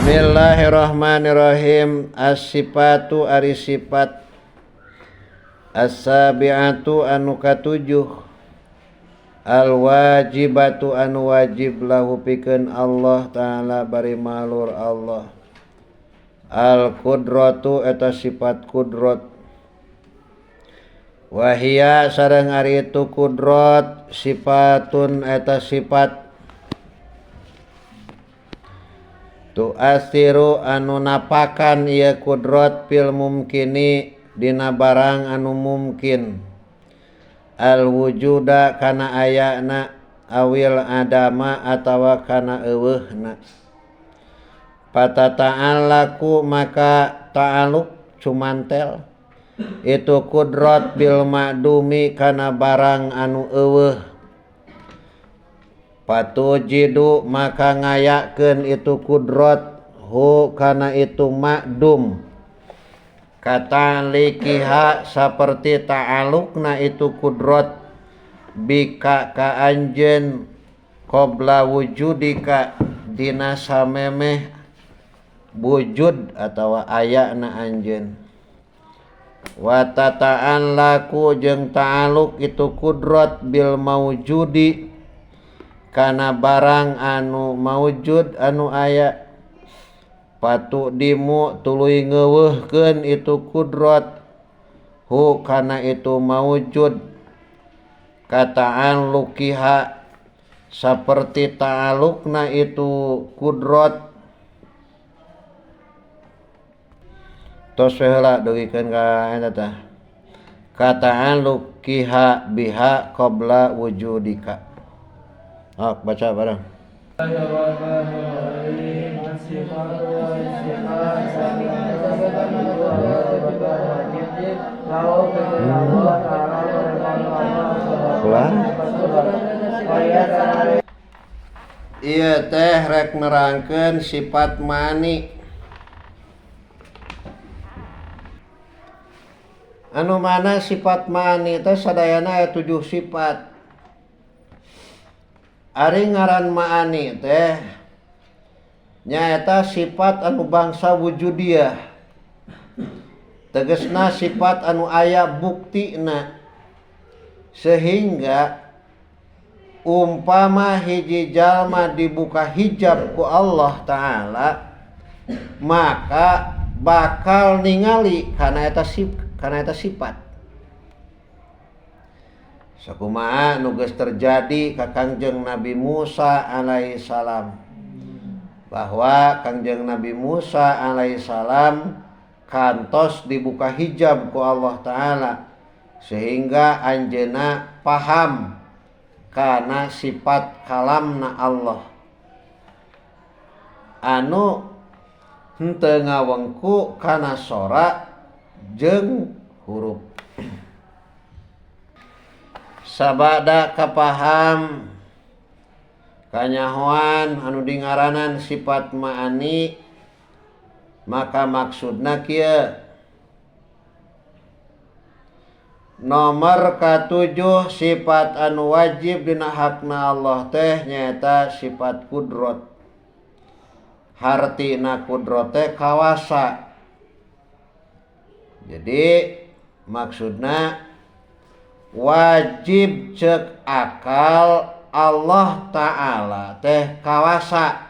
Bismillahirrahmanirrahim. As-sifatu ari sifat as-sabi'atu anu katujuh, al-wajibatu anu wajib lahu pikeun Allah ta'ala bari malur Allah. Al-qudratu eta sifat kudrat. Wahia sareng ari itu kudrat sifatun eta sifat tu'asiru anu napakan ieu kudrat fil mumkini dina barang anu mungkin, al wujuda kana ayana awil adama atawa kana eueuhna. Patata'allaku maka ta'aluk cumantel itu kudrat bil ma'dumi kana barang anu eueuh. Patujidu maka ngayakeun itu kudrat hu kana itu ma'dum. Kata likiha saperti ta'alukna itu kudrat bika ka anjeun qabla wujudika dina samemeh wujud atawa ayana anjeun. Wa tata'an laku jeung ta'aluk itu kudrat bil maujudi kana barang anu maujud anu aya. Patu dimu tuluy ngeuweuhkeun itu kudrat hu kana itu maujud. Kataan lukiha saperti ta'alukna itu kudrat. Tos we heula dugikeun ka eta tah. Kataan lukiha biha qabla wujudika. Ah, baca bareng. Ieu teh rek nerangkeun sifat mani. Anu mana sifat mani teh sadayana aya 7 sifat. Ari ngaran ma'ani teh nyaeta sifat anu bangsa wujudiyah. Tegesna sifat anu aya buktina. Sehingga umpama hiji jalma dibuka hijab ku Allah Ta'ala, maka bakal ningali kana eta sifat. Sakumaha nu geus terjadi ka Kangjeng Nabi Musa alaihi salam, bahwa Kangjeng Nabi Musa alaihi salam kantos dibuka hijab ku Allah Ta'ala sehingga anjeunna paham kana sifat kalamna Allah anu henteu ngawengku kana sora jeung huruf. Sabada kapaham kanyahoan anu dingaranan sifat ma'ani, maka maksudna kieu. Nomor katujuh sifat anu wajib dina hakna Allah teh nyaeta sifat kudrat. Hartina kudrat teh kawasa. Jadi maksudna wajib cek akal Allah Ta'ala teh kawasa,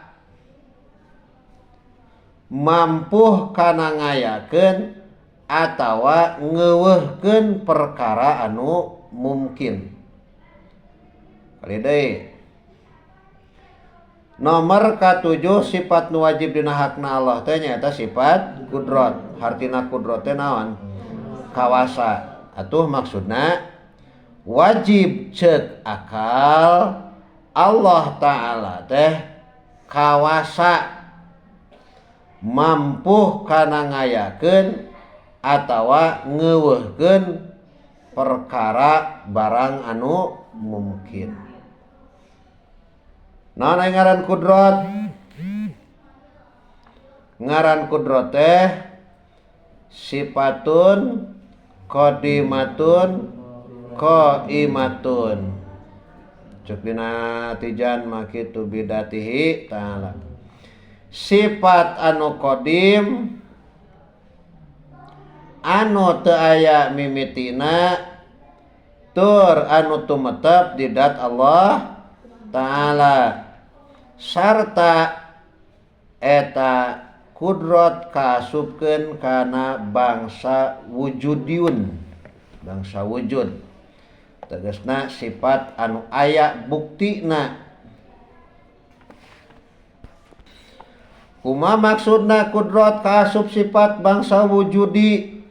mampuh kana ngayakeun atawa ngeuweuhkeun perkara anu mungkin. Kali deui. Nomor katujuh sifat nu wajib dina hakna Allah teh nyaeta sifat kudrat. Hartina kudrat teh naon? Kawasa. Atuh maksudna wajib cek akal Allah Ta'ala teh kawasa, mampuh kana ngayakeun atawa ngeuweuhkeun perkara barang anu mungkin. Naon aya ngaran kudrat? Ngaran kudrat teh sifatun qadimatun qaimatun. Cek dina tijan makitu bidatihi ta'ala. Sifat anu qadim anu teu aya mimitina tur anu tumetep di dat Allah Ta'ala sarta eta kudrot kaasupkeun kana bangsa wujudiun, bangsa wujud tegasna sifat anu aya buktina. Kumaha maksudna kudrot kaasup sifat bangsa wujudi?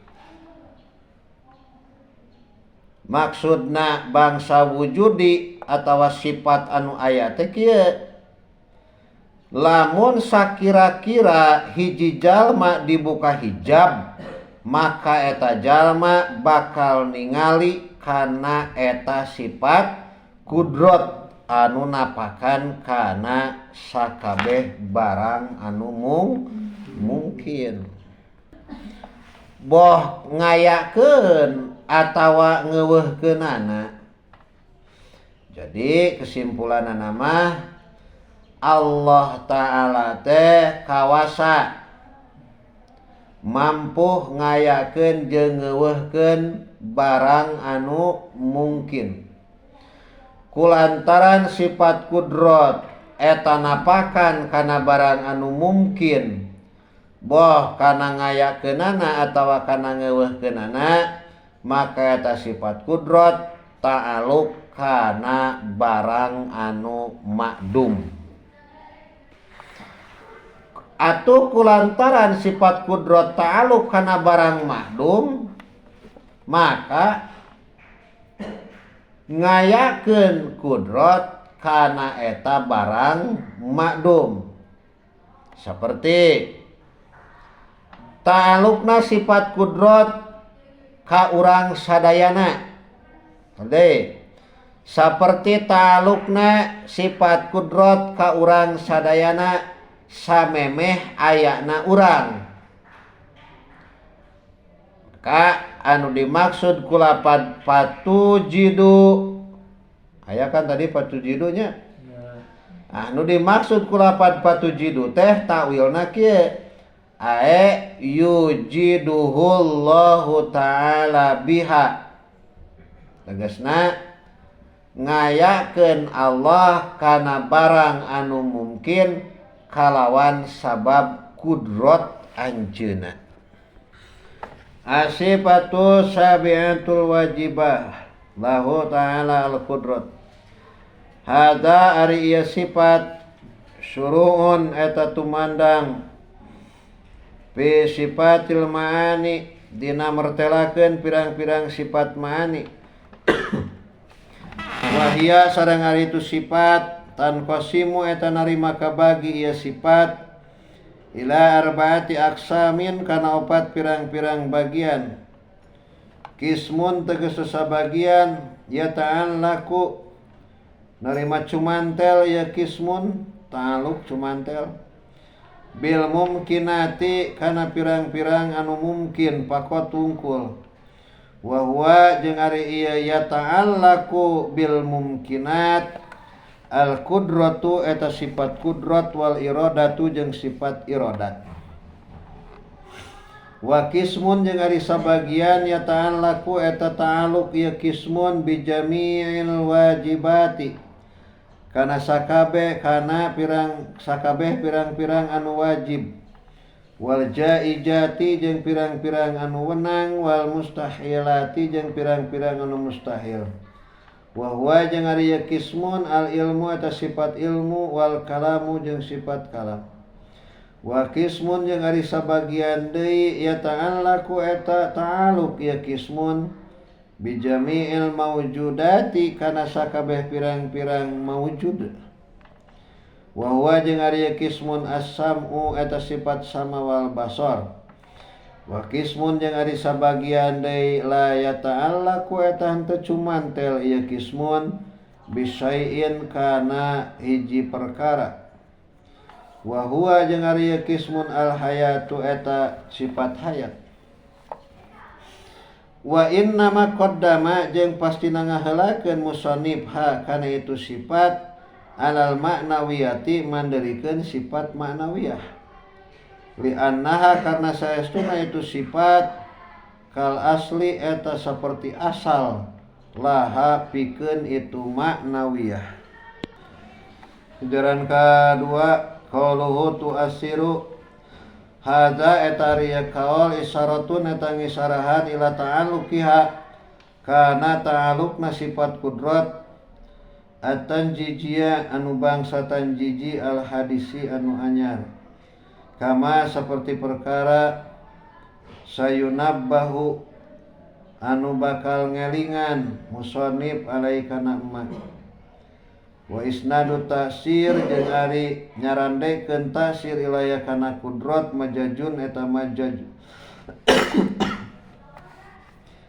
Maksudna bangsa wujudi atawa sifat anu aya teh kieu, lamun sakira-kira hiji jalma dibuka hijab maka eta jalma bakal ningali kana eta sifat kudrot anu napakan kana sakabeh barang anu mungkin boh ngayakeun atawa ngeuweuhkeunana. Jadi kesimpulanna mah Allah Ta'ala teh kawasa mampu ngayakeun jeung ngeuweuhkeun barang anu mungkin. Kulantaran sifat kudrot eta napakan kana barang anu mungkin boh kana ngayakeunana atawa kana ngeuweuhkeunana, maka eta sifat kudrot ta'aluk kana barang anu makdum. Atuh kulantaran sifat kudrot ta'aluk kana barang makdum, maka ngayakeun kudrot kana eta barang makdum. Seperti ta'alukna sifat kudrot ka urang sadayana. Hade. Saperti ta'alukna sifat kudrot ka urang sadayana samemeh ayana urang. Ka anu dimaksud kulapad patujidu, aya kan tadi patujidunya. Anu dimaksud kulapad patujidu teh takwilna kieu, ae yujiduhullahu ta'ala biha, tegasna ngayakeun Allah kana barang anu mungkin kalawan sabab kudrot anjeunna. Asifatu sabi'atul wajibah lahu ta'ala al-qudrat. Hada ari ieu sifat syuru'un eta tumandang fi sifatil ma'ani dina mertelakeun pirang-pirang sifat ma'ani. Wahia sareng ari itu sifat tanqasimu eta narima kabagi ieu sifat ila arbaati aqsamin kana opat pirang-pirang bagian. Kismun tegas sabagian ya ta'allaku narima cumantel ya kismun ta'aluk cumantel bil mumkinati kana pirang-pirang anu mungkin pakot tungkul. Wa huwa jeung ari ieu ya ta'allaku bil mumkinat al qudratu eta sifat kudrat wal iradatu jeung sifat iradat. Wa kismun jeung ari sabagian ya ta'allaku eta ta'aluk ieu kismun bi jami'il wajibati kana sakabeh kana pirang sakabeh pirang-pirang anu wajib wal jaijati jeung pirang-pirang anu wenang wal mustahilati jeung pirang-pirang anu mustahil. Wa huwa jeung ari ieu kismun al ilmu eta sifat ilmu wal kalamu jeung sifat kalam. Wa kismun jeung ari sabagian deui ya ta'allaku eta ta'aluk ieu kismun bi jami'il maujudati kana sakabeh pirang-pirang maujud. Wa huwa jeung ari ieu kismun as-sam'u eta sifat sama wal basar. Wa kismun jeung ari sabagian deui la yata'allaku eta henteu cumantel ieu kismun bisyai'in kana hiji perkara. Wa huwa jeung ari ieu kismun al hayatu eta sifat hayat. Wa inna ma qaddama jeung pastina ngaheulakeun musannif ha kana itu sifat alal ma'nawiyati mandirikeun sifat ma'nawiyah. Li annaha karena saestuna itu sifat kal asli eta seperti asal laha pikeun itu maknawiyah. Ajaran kadua qauluhu tu'assiru hadza eta ari kaul isyaratun eta ngisarahan ila ta'alluqiha kana ta'alluqna sifat kudrat at-tanjijiyah anu bangsa tanjiji al-hadisi anu anyar kama seperti perkara sayunabbahu anu bakal ngelingan musonib alai kana emak wa isnadu ta'sir jeung ari nyarandekeun ta'sir ilaya kana kudrat majajun eta majaj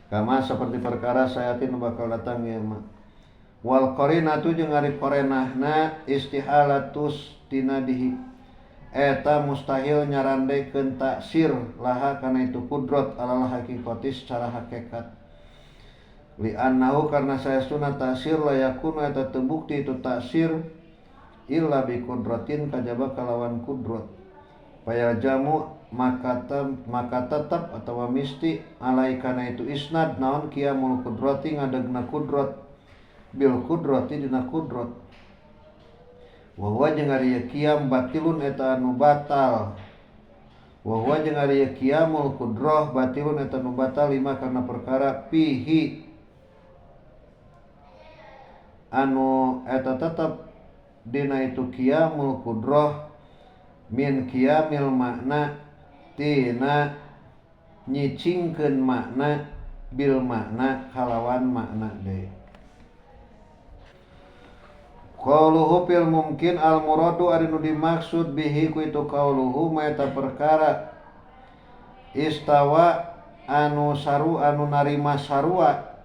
kama seperti perkara sayatin bakal datang ya emak wal qarinatu jeung ari qarinahna istihalatus tinadihi eta mustahil nyarandekeun taksir laha kana itu kudrat alal haqiqati secara hakikat li annahu karena saestuna taksir la yakunu eta teu bukti itu taksir illa bi kudratin kajaba kalawan kudrat payal jamu maka tetap atawa misti alai kana itu isnad naon qiyamul kudrati ngadegna kudrat bil kudrati dina kudrat wa huwa jeung ari qiyam batilun eta anu batal wa huwa jeung ari qiyamul kudrah batilun eta anu batal lima karena perkara pihi anu eta tetep dina itu qiyamul kudrah min qiyamil makna tina nyicingkeun makna bil makna kalawan makna deui. Qauluhu fil mumkin al muradu ari nu dimaksud bihi ku itu qauluhu maeta perkara istawa anu saru anu narima sarua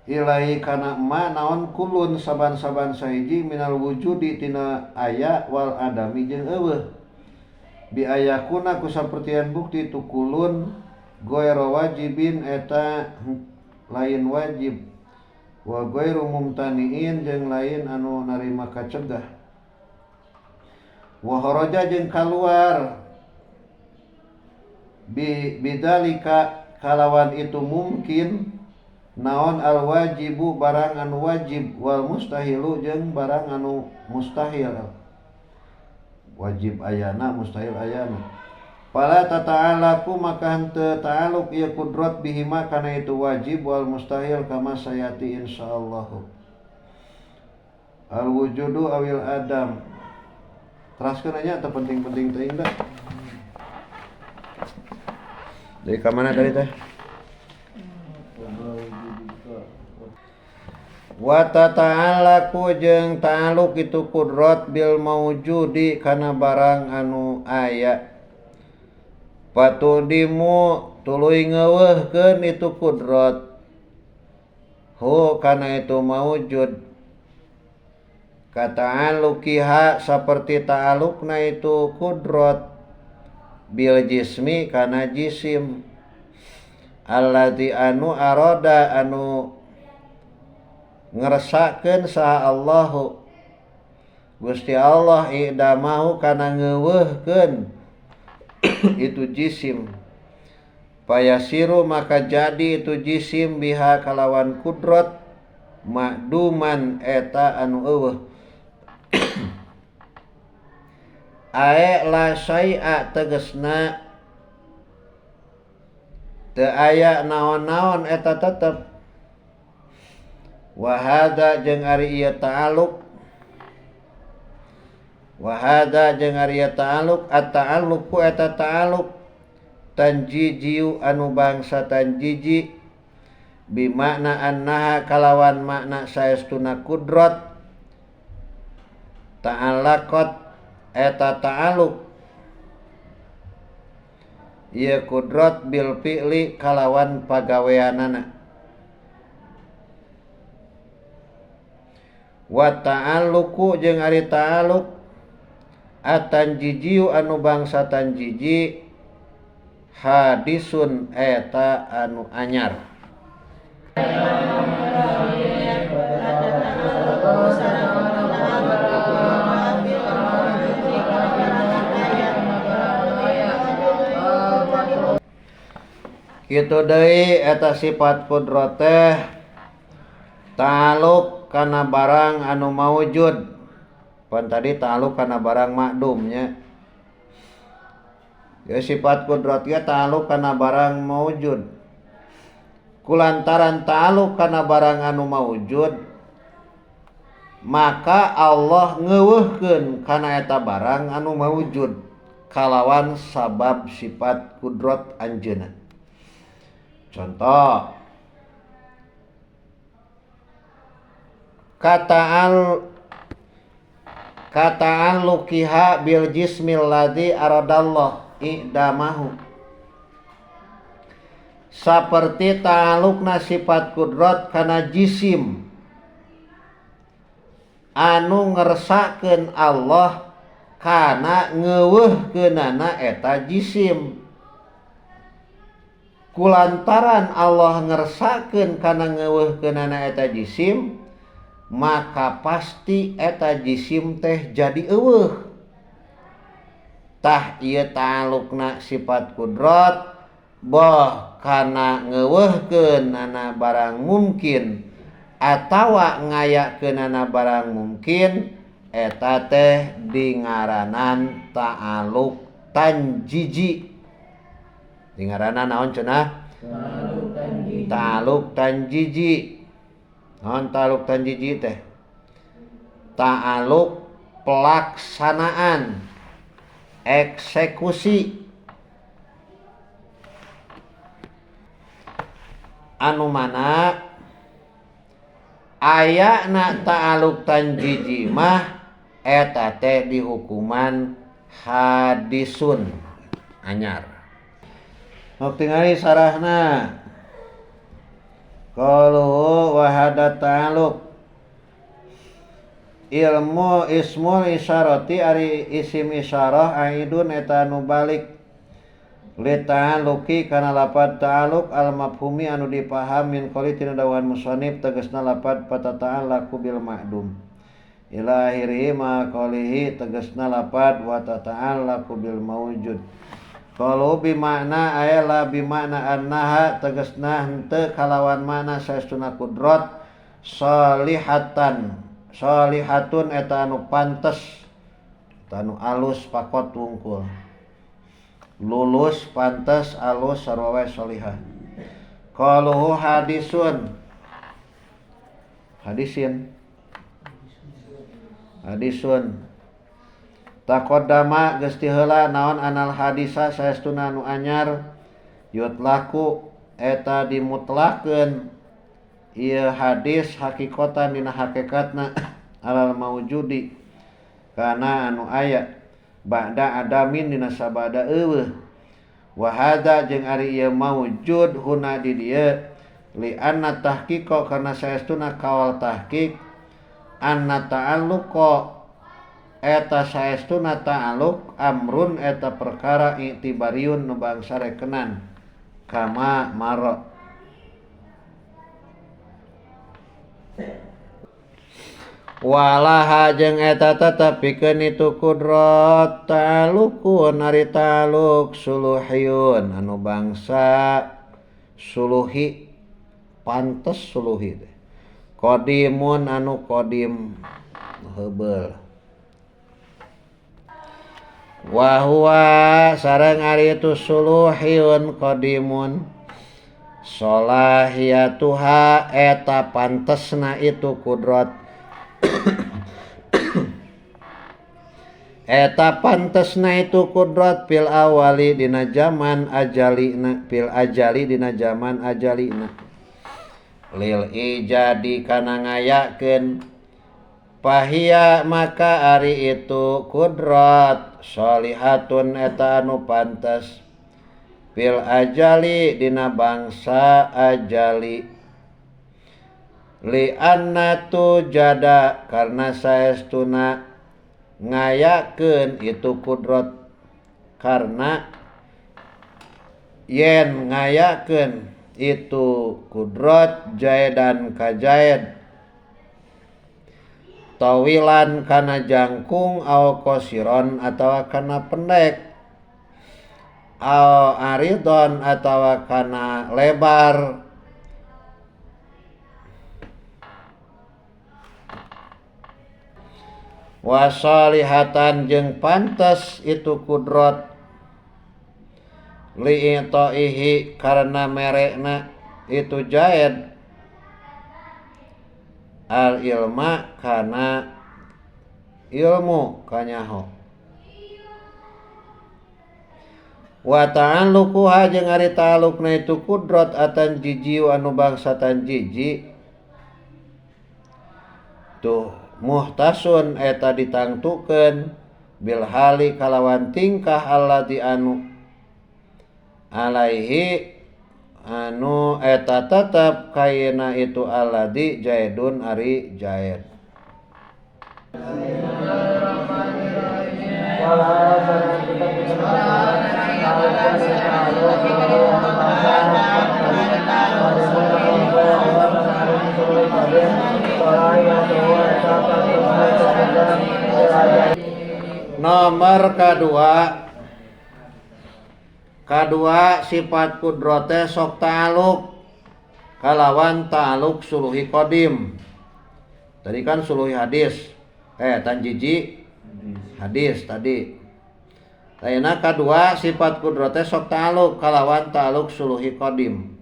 ilahi kana ma naon kulun saban-saban sahiji minal wujudi tina aya wal adami jeung eueuh bi ayakuna ku sapertian bukti itu kulun ghairu wajibin eta lain wajib wa ghairu mumtaniin jeung lain anu narima kacegah wa kharaja jeung kaluar bi bidzalika kalawan itu mungkin naon al wajibu barang anu wajib wal mustahilu jeung barang anu mustahil wajib ayana mustahil ayana fala tata'alaku maka henteu ta'aluk ieu kudrat bihima kana itu wajib wal mustahil kama sayati insyaallah. Al wujudu awil adam. Teraskeun aja atau penting-penting teuing da. Dari ka mana tadi teh? Wa tata'alaku jeung ta'aluk itu kudrat bil maujudi kana barang anu aya. Patudimu tuluy ngeuweuhkeun itu kudrat hu kana itu maujud kata'alluqiha saperti ta'alukna itu kudrat bil jismi kana jisim alladzi anu arada anu ngeresakeun saha Allahu Gusti Allah idamahu kana ngeuweuhkeun itu jisim payasiru maka jadi itu jisim biha kalawan kudrat makduman eta anu eueuh ae la syai'a tegesna teu aya naon-naon eta tetep wa hadza jeung ari ieu ta'alluq wa hadza jeung ari ta'alluq at-ta'alluqu eta ta'alluq tanjijiu anu bangsa tanjiji bi makna annaha kalawan makna saestuna kudrat ta'allaqat eta ta'alluq ieu kudrat bil fi'li kalawan pagaweanana wa ta'alluqu jeung ari ta'alluq atanjijiu anu bangsa tanjiji hadisun eta anu anyar. Kitu deui eta sifat kudrat teh ta'alluq kana barang anu maujud. Pan tadi ta'alluq kana barang makdum nya. Ya sifat kudrat ge ta'alluq kana barang maujud. Kulantaran ta'alluq kana barang anu maujud, maka Allah ngeuweuhkeun kana eta barang anu maujud kalawan sabab sifat kudrat anjeunna. Contoh, kata'alluqiha bil jismil ladzi aradallah i'damahu. Saperti ta'alluqna sifat kudrat kana jisim anu ngersakeun Allah kana ngeuweuhkeunana eta jisim. Kulantaran Allah ngersakeun kana ngeuweuhkeunana eta jisim, maka pasti eta jisim teh jadi eueuh. Tah ieu ta'alluqna sifat kudrat boh kana ngeuweuhkeunana barang mungkin atawa ngayakeunana barang mungkin, eta teh dingaranan ta'alluq tanjiji. Dingaranan naon cenah? Ta'alluq tanjiji. Naon ta'alluq tanjiji teh? Ta'alluq pelaksanaan, eksekusi anu mana ayana ta'alluq tanjiji mah eta teh dihukuman hadisun anyar. Nok tingali sarahna. Qalu wa hada ta'alluq ilmu ismul isyarati ari isim isyarah aidun eta anu balik li ta'alluqi kana lapad ta'alluq al mafhumi anu dipaham min qouli tina dawan musannif tegasna lapad patata'allaqu bil ma'dum ila akhirih ma qolihi tegasna lapad wa tata'allaqu bil mawjud. Kalau bimakna ayala bimakna annaha tegasna henteu kalawan makna saestuna kudrat salihatan salihatun eta anu pantes eta anu alus pakot wungkul lulus pantes alus sarua wae salihah. Qalu hadisun hadisin hadisun taqaddama geus tiheula naon anal hadisa saestuna anu anyar yutlaku eta dimutlakeun ieu hadis hakikatan dina hakikatna alal maujudi kana anu aya ba'da adamin dina sabada eueuh wa hadza jeung ari ieu maujud huna di dieu li anna tahqiqa karna saestuna kaol tahqiq anna ta'alluqa eta saestuna ta'alluq amrun eta perkara i'tibariun nu bangsa rekenan kama mara. Walaha jeung eta tetep pikeun itu kudrat ta'alluqun ari ta'alluq suluhiyun anu bangsa suluhi pantes suluhi teh qadimun anu qadim heubeul wa huwa sareng ari itu suluhiyun qadimun solahiyatuha eta pantesna itu kudrat eta pantesna itu kudrat fil awali dina zaman ajalina fil ajali dina zaman ajalina lil ijadi kana ngayakeun pahia maka ari itu kudrat sholihatun eta anu pantes fil ajali dina bangsa ajali li anna tu jada karena saestuna ngayakeun itu kudrat karena yen ngayakeun itu kudrat jaidan ka jaid tawilan kana jangkung au qasiron atawa kana pendek Au aridon atawa kana lebar wasolihatan jeung pantes itu kudrot li'itoihi karena merekna itu jaid al ilma kana ilmu kanyaho wa ta'alluquha jeung ari ta'alluqna itu kudrot atan jiji anu bangsa tan jiji tuh muhtasun eta ditangtukeun bil hali kalawan tingkah alladzi anu alaihi anu eta tetep kaina itu alladzi jaidun ari jaid. Nomor kedua sifat kudrote sok ta'aluk kalawan ta'aluk suluhi qadim. Tadi kan suluhi hadis, tanjiji hadis tadi. Ayeuna kadua sifat kudrote sok ta'aluk kalawan ta'aluk suluhi qadim.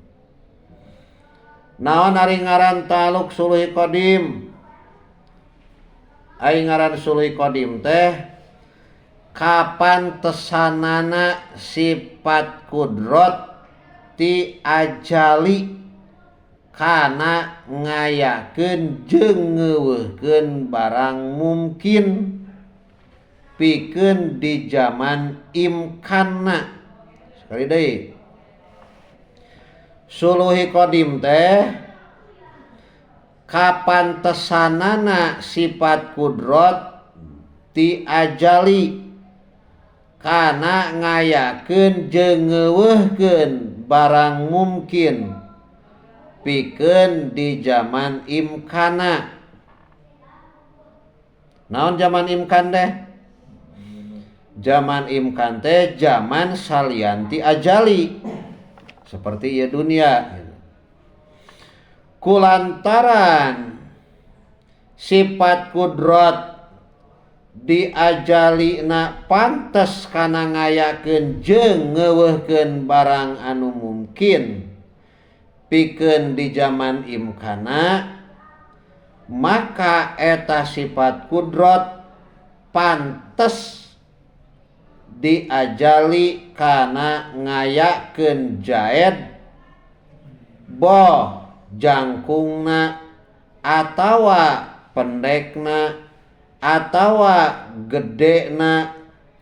Naon ari ngaran ta'aluk suluhi qadim? Ari ngaran suluhi qadim teh kapan tesanana sifat kudrot ti ajali kana ngayakeun jeung ngeuweuhkeun barang mungkin pikeun di zaman imkanna. Sekali deui, suluhi qadim teh kapan tesanana sifat kudrot ti ajali kana ngayakeun jeung ngeuweuhkeun barang mungkin pikeun di zaman imkana. Naon zaman imkan teh? Zaman imkan teh zaman salianti ajali seperti ieu dunia. Kulantaran sifat kudrot diajalina pantes kana ngayakeun jeung ngeuweuhkeun barang anu mungkin pikeun di zaman imkana, maka eta sifat kudrot pantes diajali kana ngayakeun jaed boh jangkungna atawa pendekna atawa gedena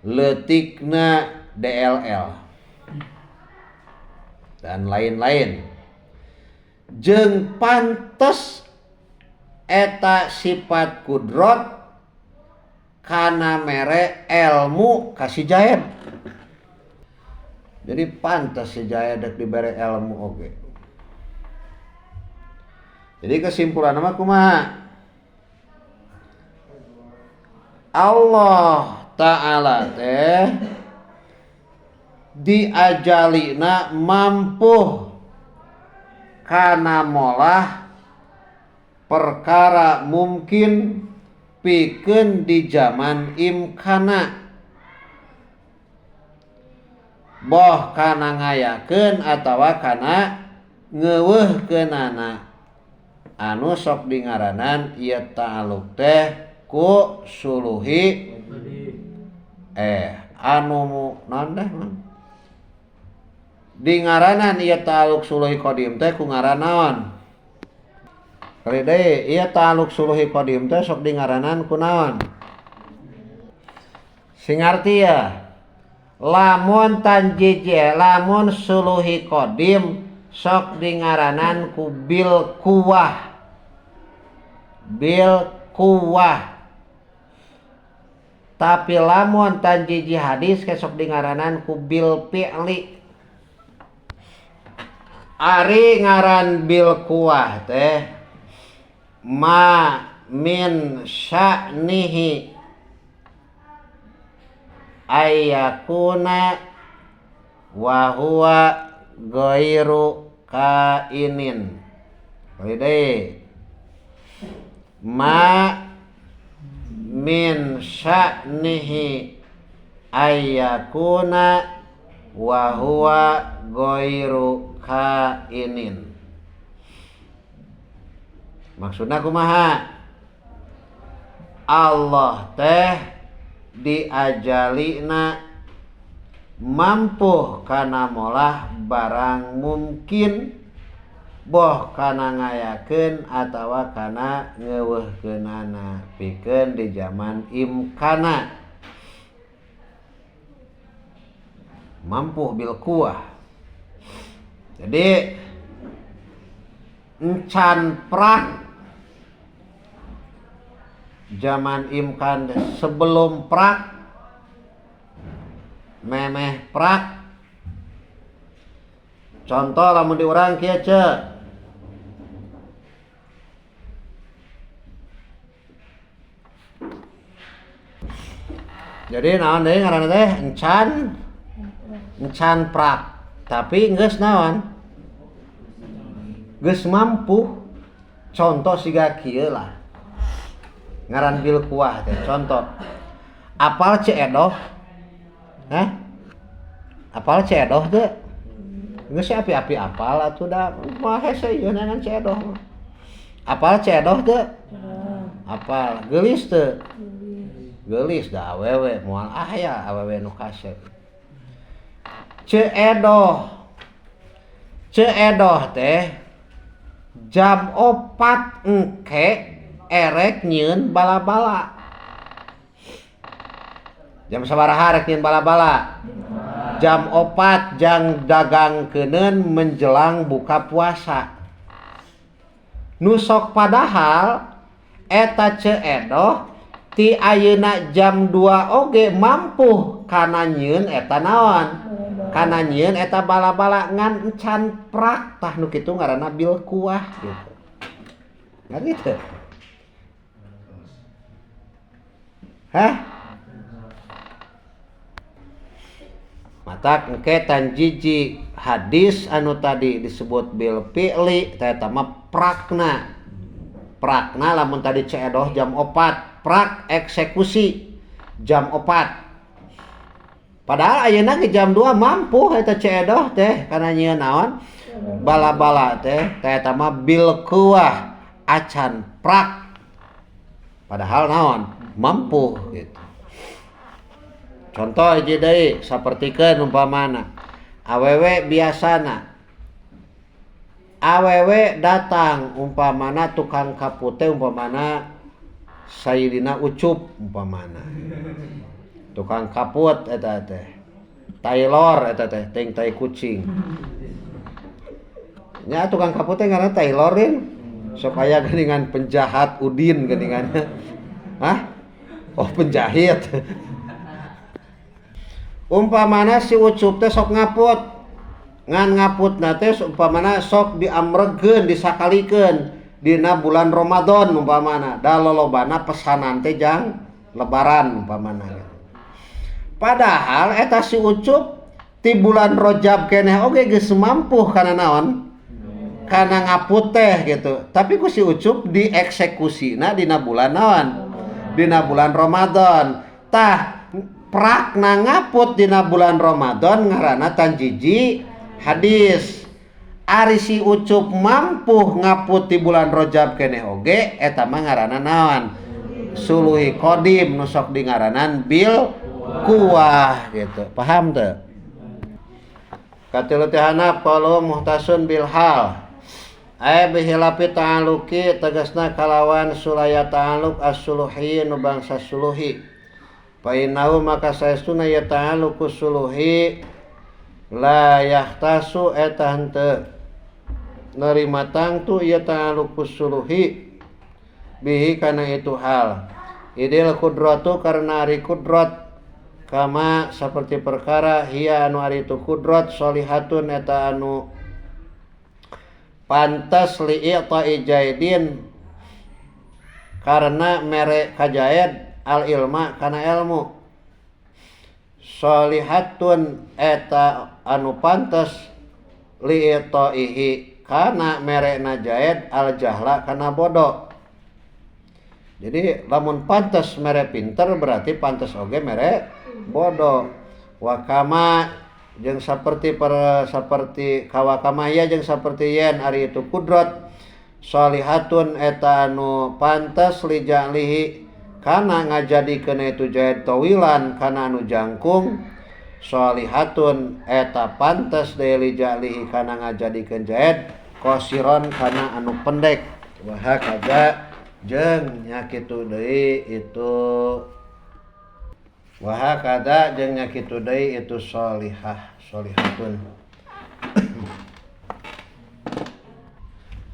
leutikna DLL dan lain-lain. Jeung pantes eta sifat kudrot kana mere ilmu ka si jaed. Jadi pantes si jaed dek dibere ilmu oge. Jadi kesimpulan mah kumaha? Allah Ta'ala teh diajalina mampu kana molah perkara mungkin pikeun di zaman imkana, boh kana ngayakeun atawa kana ngeuweuhkeunana anu sok dingaranan ieu ta'aluk teh ku suluhi anu naon teh dingaranan ieu ta'aluk suluhi qadim teh ku ngaran naon? Kali deui ieu ta'aluk suluhi qadim teh sok dingaranan ku naon? Sing ngarti ya. Lamun tanjiji lamun suluhi qadim sok dingaranan ku bil kuwah. Bil kuwah. Tapi lamun tanjiji hadis kesok dingaranan ku bil fi'li. Ari ngaran bil kuwah teh ma min sya'nihi ayyakuna Wa huwa ghairu kainin. Deui ma min sya'nihi ayyakuna wa huwa ghairu kainin. Maksudna kumaha? Allah teh diajalina mampu kana molah barang mungkin boh kana ngayakeun atawa kana ngeuweuhkeunana pikeun di zaman imkana mampu bil kuah. Jadi encan prak zaman imkan sebelum prak memeh prak. Contoh lamun di urang kieu ce. Jadi naon deui ngaranna teh encan prak tapi geus naon geus mampu. Contoh siga kieu lah ngaran bil kuah teh. Contoh apal Ce Edoh? Hah? Apal Ce Edoh teh? Geus api-api apal atuh da mah hese ieu ngan Ce Edoh. Apal Ce Edoh teh? Apal. Geulis teu? Geulis da awewe moal aya awewe nu kasep. Ce Edoh. Ce Edoh teh jam 4 engke erek nyieun bala-bala. Jam sabaraha rek nyieun bala-bala? Jam 4 jang dagangkeuneun menjelang buka puasa. Nu sok padahal eta Ce Edoh ti ayeuna jam 2 oge mampu kana nyieun eta naon? Kana nyieun eta bala-bala ngan encan prak tah nu kitu ngaranna bil kuah gitu. Ngarti teu? Hah? Matak engke tanjiji hadis anu tadi disebut bil fi'li teh eta mah prakna. Prakna lamun tadi Ce Edoh jam 4, prak eksekusi jam 4. Padahal ayeuna ge jam 2 mampu eta Ce Edoh teh kana nyieun naon? Bala-bala teh teh eta mah bil kuah acan prak. Padahal naon? Mampu gitu. Contoh hiji deui sapertikeun umpamana awewe biasana awewe datang umpamana tukang kapute umpamana Sayyidina Ucup umpamana tukang kaput eta teh Taylor eta teh ting tai kucing nya tukang kaput teh ngaranna Taylorin sok aya geuningan penjahat Udin geuningan. Hah? Oh penjahit. Umpamana si Ucup teh sok ngaput. Ngan ngaputna teh umpamana sok diamregeun, disakalikeun dina bulan Ramadan umpamana. Da lolobana pesanan teh jang lebaran umpamana. Padahal eta si Ucup ti bulan Rajab keneh oge geus mampu kana naon? Kana ngaput teh gitu. Tapi ku si Ucup dieksekusina dina bulan naon? Dina bulan Ramadan. Tah prakna ngaput dina bulan Ramadan ngaranna tanjiji hadis. Ari si Ucup mampu ngaput di bulan Rajab keneh oge eta mah ngaranna naon? Suluhi qadim nu sok dingaranan bil kuah gitu. Paham teu? Katilu teh hanap qalu muhtasun bil hal. Ay bihilapi ta'aluki tegasna kalawan sulaya ta'aluk as-suluhi nu bangsa suluhi. Fa innahu maka saestuna ya ta'aluku suluhi la yahtasu eta henteu nerima tangtu ya ta'aluku suluhi bihi kana itu hal. Idil kudratu karena ari kudrat kama saperti perkara hiya anu ari itu kudrat solihatun eta anu pantas li'ita'i jaidin karena mere kajaid al ilma kana ilmu. Sholihatun eta anu pantes li'itaihi kana merena Zaid al jahla kana bodoh. Jadi lamun pantes mere pinter berarti pantes oge mere bodoh. Wa kama jeung saperti saperti kawakamaya jeung saperti yen ari itu kudrat sholihatun eta anu pantes li ja'lihi kana ngajadikeun itu Zaid tawilan kana anu jangkung sholihatun eta pantes deui li ja'lihi kana ngajadikeun Zaid qasiron kana anu pendek. Wa hakaza jeung nya kitu deui itu wa hakadza jeung nya kitu deui itu sholihah sholihatun.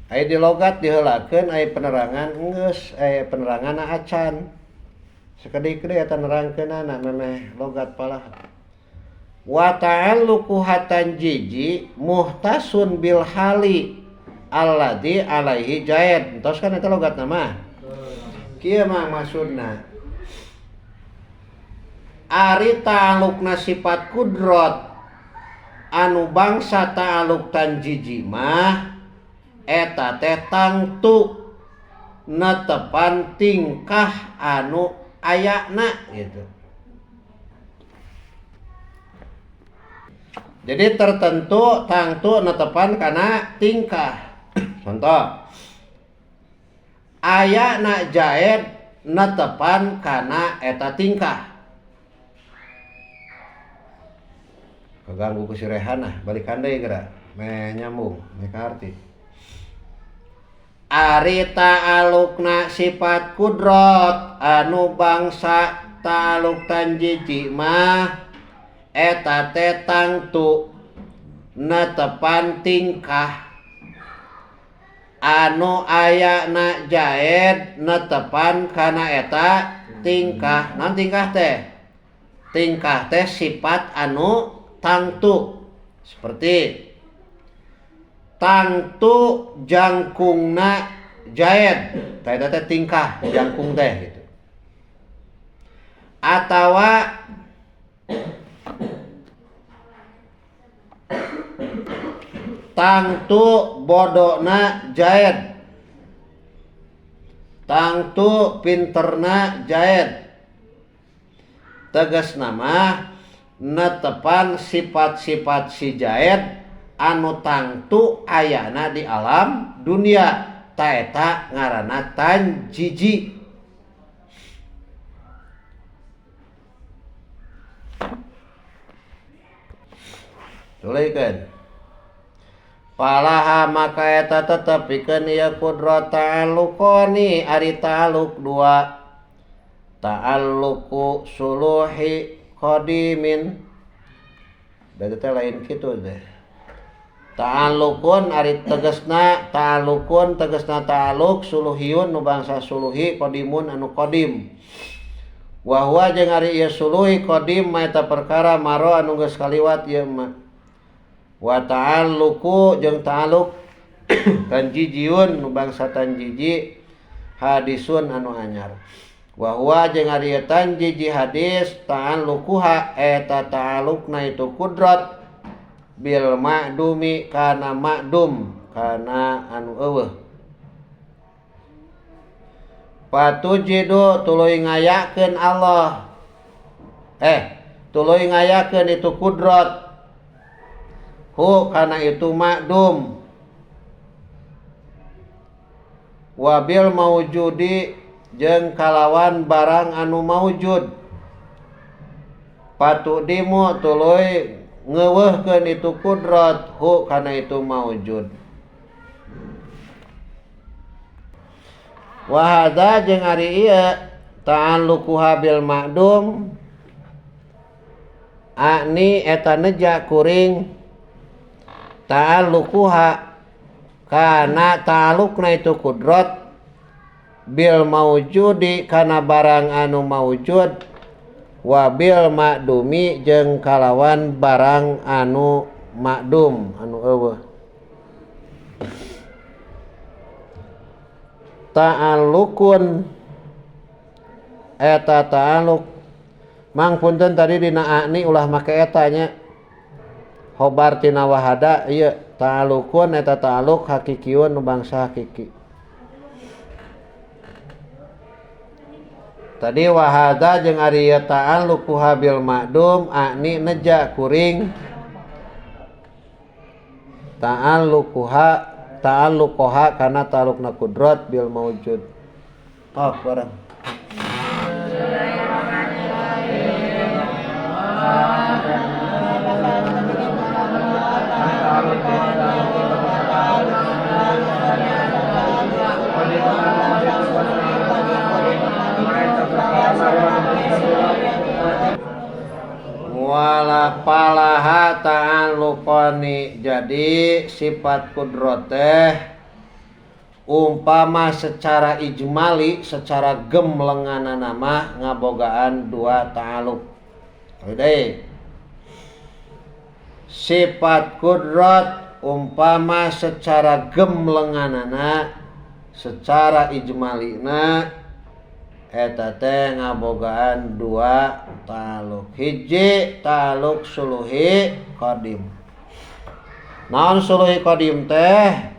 Aya di logat diheulakeun aya penerangan geus aya penerangan acan sakedik deui eta nerangkeunana memeh logat palah. Wa ta'alluqu hatan jiji muhtasun bil hali alladzi alaihi Zaid. Entos kan eta logatna mah. Kieu mah maksudna ari ta'alluqna sifat kudrat anu bangsa ta'alluq tanjiji mah eta teh tangtu netepan tingkah anu ayana gitu. Jadi tertentu tangtu netepan kana tingkah. Contoh ayana Zaid netepan kana eta tingkah. Keganggu ku si Rehanah, balikan deui geura. Meh nyambung, meh kaarti. Ari ta'alluqna sifat kudrat anu bangsa ta'alluq tanjiji mah eta teh tangtu netepan tingkah anu ayana Zaid netepan kana eta tingkah. Naon tingkah teh? Tingkah teh sifat anu tangtu, seperti tangtu jangkungna Zaid, teh teh tingkah jangkung teh gitu. Atawa tangtu bodona Zaid, tangtu pinterna Zaid. Tegas nama netepan sifat-sifat si Zaid anu tangtu ayana di alam dunia, ta eta ngaranna tanjiji. Tuluykeun. Palaha maka eta tetep pikeun ieu kudrat ta'alluqani ari ta'alluq dua. Ta'alluqu suluhi qadimin. Berarti teh lain kitu teh. Ta'alluqun ari tegasna ta'alluqun tegasna ta'alluq suluhiyun nu bangsa suluhi qadimun anu qadim. Wa huwa jeung ari ieu suluhi qadim mah eta perkara maro anu geus kaliwat ieu mah. Wa ta'alluqu jeung ta'alluq tanjijiun nu bangsa tanjiji hadisun anu anyar. Wa huwa jeung ari ieu tanjiji hadis ta'alluquha eta ta'alluqna itu kudrat bil ma'dumi kana ma'dum kana anu eueuh. Patujidu tuluy ngayakeun Allah. Tuluy ngayakeun itu kudrat hu kana itu ma'dum. Wabil maujudi jeung kalawan barang anu maujud. Patudimu tuluy ngeuweuhkeun itu kudrat hu kana itu maujud. Wa hadza jeung ari ieu ta'alluquha bil ma'dum akni eta neja kuring ta'alluquha kana ta'alluqna itu kudrat bil maujudi kana barang anu maujud wa bil ma'dumi jeung kalawan barang anu ma'dum anu eueuh. Ta'alluqun eta ta'alluq Mang punten tadi dina ani ulah make eta nya. Khobar tina wahada ieu ta'alukun eta ta'aluk hakikiun nu bangsa hakiki. Tadi wahada jeung ari ieu ta'alluquha bil ma'dum ani neja kuring ta'alluquha ta'alluqoha kana ta'alluqna kudrat bil maujud. Oh, barang. Wala palaha ta'alluqani, jadi sifat kudrat teh umpama secara ijmali, secara gemlenganana mah ngabogaan dua ta'alluq. Deui. Sifat kudrat umpama secara gemlenganana, secara ijmalina eta teh ngabogaan dua ta'alluq. Hiji ta'alluq suluhi qadim. Naon suluhi qadim teh?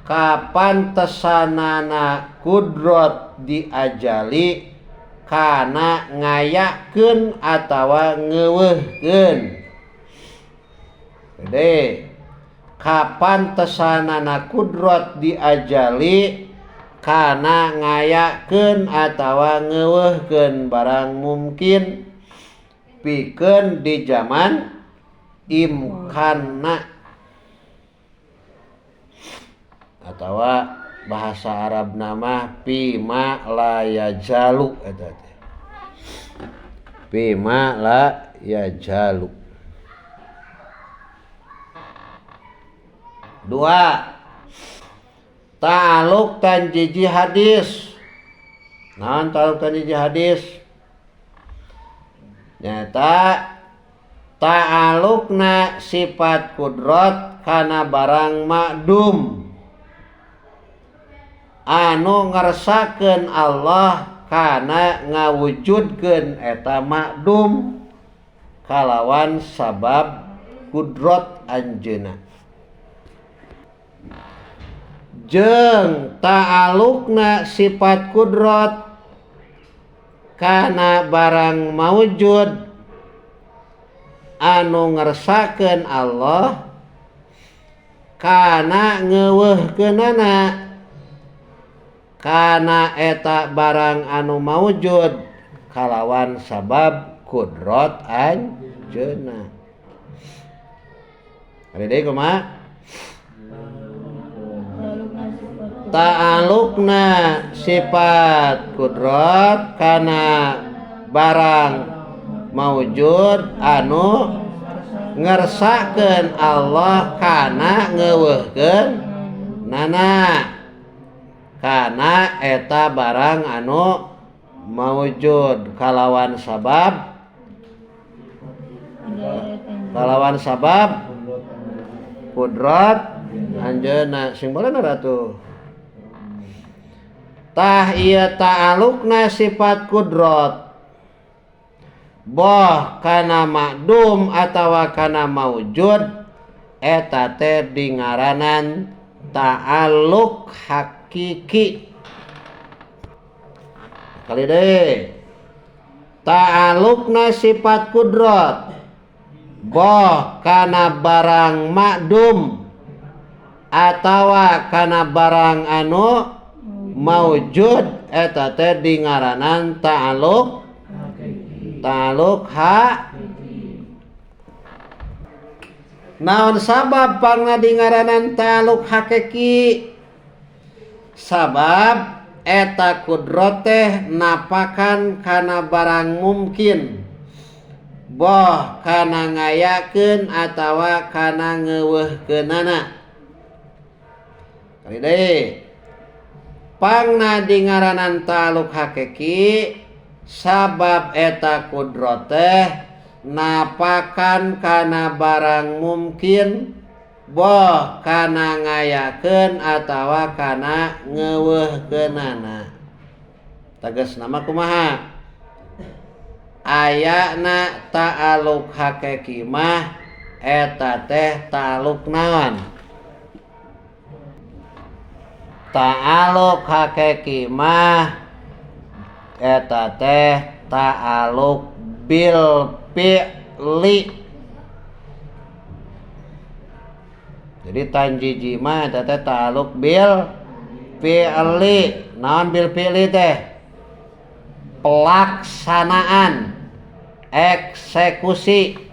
Kapan tesanana kudrat diajali kana ngayakeun atawa ngeuweuhkeun. Gede. Kapan tesanana kudrat diajali kana ngayakeun atawa ngeuweuhkeun barang mungkin pikeun di zaman imkanna atawa bahasa Arab nama pima la yajalu eta teh. Pima la yajalu. Dua, ta'alluq tanjiji hadis. Naon ta'alluq tanjiji hadis? Nyata ta'alluqna sifat kudrat kana barang ma'dum anu ngersakeun Allah kana ngawujudkeun eta ma'dum kalawan sabab kudrat anjeunna. Jeung ta'alluqna sifat kudrat kana barang maujud anu ngersakeun Allah kana ngeuweuhkeunana kana eta barang anu maujud kalawan sabab kudrat anjeunna. Ari deui kumaha? Ta'alluqna sifat kudrat kana barang maujud anu ngersakeun Allah kana ngeuweuhkeun nana kana eta barang anu maujud kalawan sabab kudrat anjeunna. Sing baleuna atuh. Tah ieu ta'alluqna sifat kudrat boh kana ma'dum atawa kana maujud eta teh dingaranan ta'alluq hakiki. Kali deui, ta'alluqna sifat kudrat boh kana barang ma'dum atawa kana barang anu maujud eta teh dingaranan ta'alluq ha. Naon sabab pangna dingaranan ta'alluq hakiki? Sabab eta kudrat teh napakan kana barang mungkin boh kana ngayakeun atawa kana ngeuweuhkeunana. Kali deui, pangna dingaranan ta'alluq hakiki sabab eta kudrat teh napakan kana barang mungkin boh kana ngayakeun atawa kana ngeuweuhkeunana. Tegas nama kumaha? Ayana ta'alluq hakiki mah eta teh ta'alluq naon? Ta'alluq hakiki mah eta teh ta'alluq bil fi'li. Jadi tanjiji mah eta teh ta'alluq bil fi'li. Naon bil fi'li teh? Pelaksanaan, eksekusi.